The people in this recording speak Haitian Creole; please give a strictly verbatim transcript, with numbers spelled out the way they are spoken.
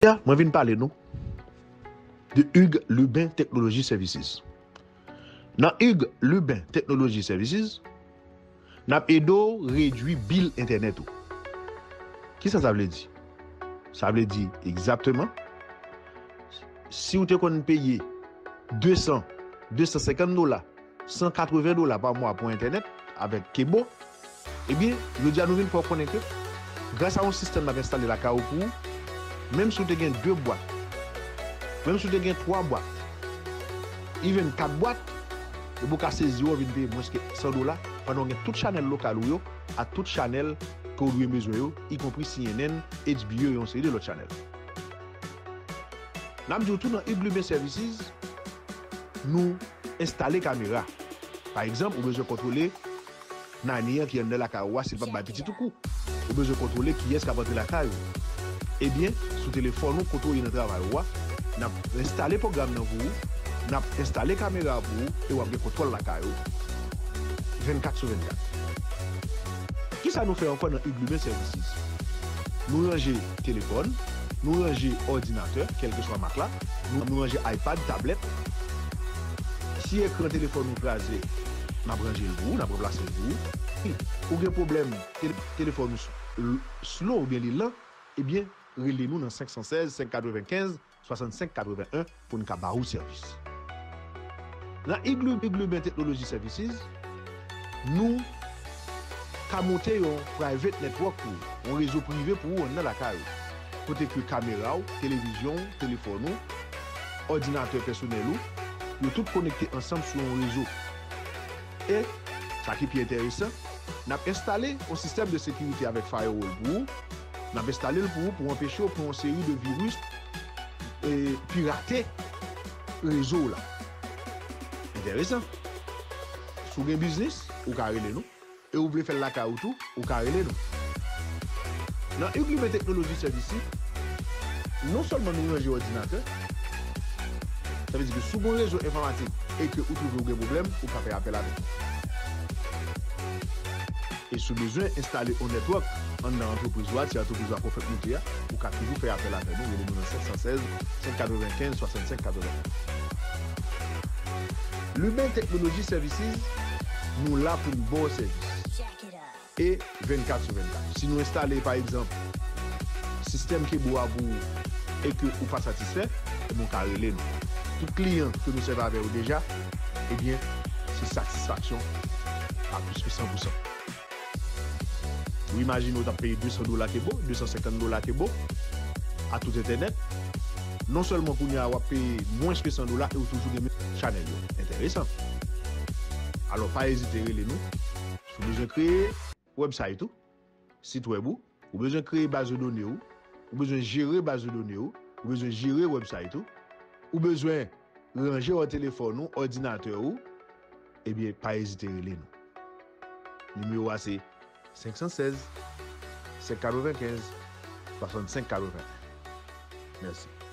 Jodi a, mwen vin pale nou de Hugues Lubin Technology Services. Nan Hugues Lubin Technology Services, n ap ede w redui bil entènèt ou. Kisa sa vle di? Sa vle di egzakteman, si w te konn peye de san, de san senkant dola, san katreven dola pa mwa pou entènèt avèk Kebo, ebyen, jodi a nou vin fè w konnen ke gras a yon sistèm n ap enstale lakay ou pou ou, menm si w te gen de bwat, menm si w te gen twa bwat, even kat bwat, epi w ka sezi yo vin peye mwens ke san dola, pandan w gen tout chanèl lokal ou yo, ak tout chanèl ke w dwe bezwen yo, ikonpri C N N, H B O, e yon seri de lòt chanèl. N ap di w tou nan Hugues Lubin Services, nou enstale kamera. Pa egzanp, ou bezwen kontwole nani an ki anndan lakay ou a, si l p ap bay pitit ou kou. Ou bezwen kontwole kiyès k ap antre lakay ou. Ebyen, sou telefòn ou, kote w ye nan travay ou a, n ap enstale pwogram nan pou ou, n ap enstale kamera a pou ou, e w ap gen kontwòl lakay ou vennkat sou vennkat. Kisa nou fè ankò nan Hugues Lubin Services? Nou ranje telefòn, nou ranje òdinatè, kèlkeswa mak la, nou, nou ranje iPad, tablèt. Si ekran telefòn ou kraze, n ap ranje l pou ou, n ap ranplase l pou ou. Ou gen pwoblèm, tele-, telefòn ou s-, l-, slow oubyen li lan, ebyen, rele nou nan senk san sèz, senk katrevenkenz, swasannsenk katreven en pou n ka ba ou sèvis. Nan Hugues Lubin Technology Services, nou ka monte yon private network pou ou, yon rezo prive pou ou anndan lakay ou, kote ke kamera w, televizyon w, telefòn ou, òdinatè pèsonèl ou, yo tout konekte ansanm sou yon rezo. E, sa ki pi enteresan, n ap enstale yon sistèm de sekirite avèk firewall pou ou. N ap enstale l pou ou pou anpeche w pran yon seri de viris e pirate rezo w la. Enteresan. Si w gen biznis, ou ka rele nou. E ou vle fè l lakay ou tou, ou ka rele nou. Nan Hugues Lubin Technology Services, non sèlman nou ranje òdinatè, sa vle di ke si w gen yon rezo enfòmatik e ke ou twouve w gen pwoblèm, ou ka fè apèl avè nou. E si w bezwen enstale yon network anndan antrepriz ou a, ti antrepriz ou a k ou fèk moute a, ou ka toujou fè apèl avè nou, rele nou nan senk san sèz, senk katrevenkenz, swasannsenk katreven. Lubin Technology Services, nou la pou n ba w sèvis. E vennkat sou vennkat. Si nou enstale, pa egzanp, sistèm Kebo a pou ou e ke ou pa satisfè, ebyen, ou ka rele nou. Tout kliyan ke nou sèvi avè yo deja, ebyen, se satisfaksyon a plis ke san pou san. Ou imajine w t ap peye de san dola Kebo, de san senkant dola Kebo, a tout entènèt. Non sèlman kounye a w ap peye mwens ke san dola e ou toujou gen menm chanèl yo. Enteresan. Alò, pa ezite rele nou. Si w bezwen kreye website ou, sit web ou, ou bezwen kreye baz de done ou, ou bezwen jere baz de done ou, ou bezwen jere website ou, ou bezwen ranje w telefòn ou, òdinatè ou, ebyen, pa ezite rele nou. Nimewo a se senk san sèz, senk katrevenkenz, swasannsenk katreven. Mèsi.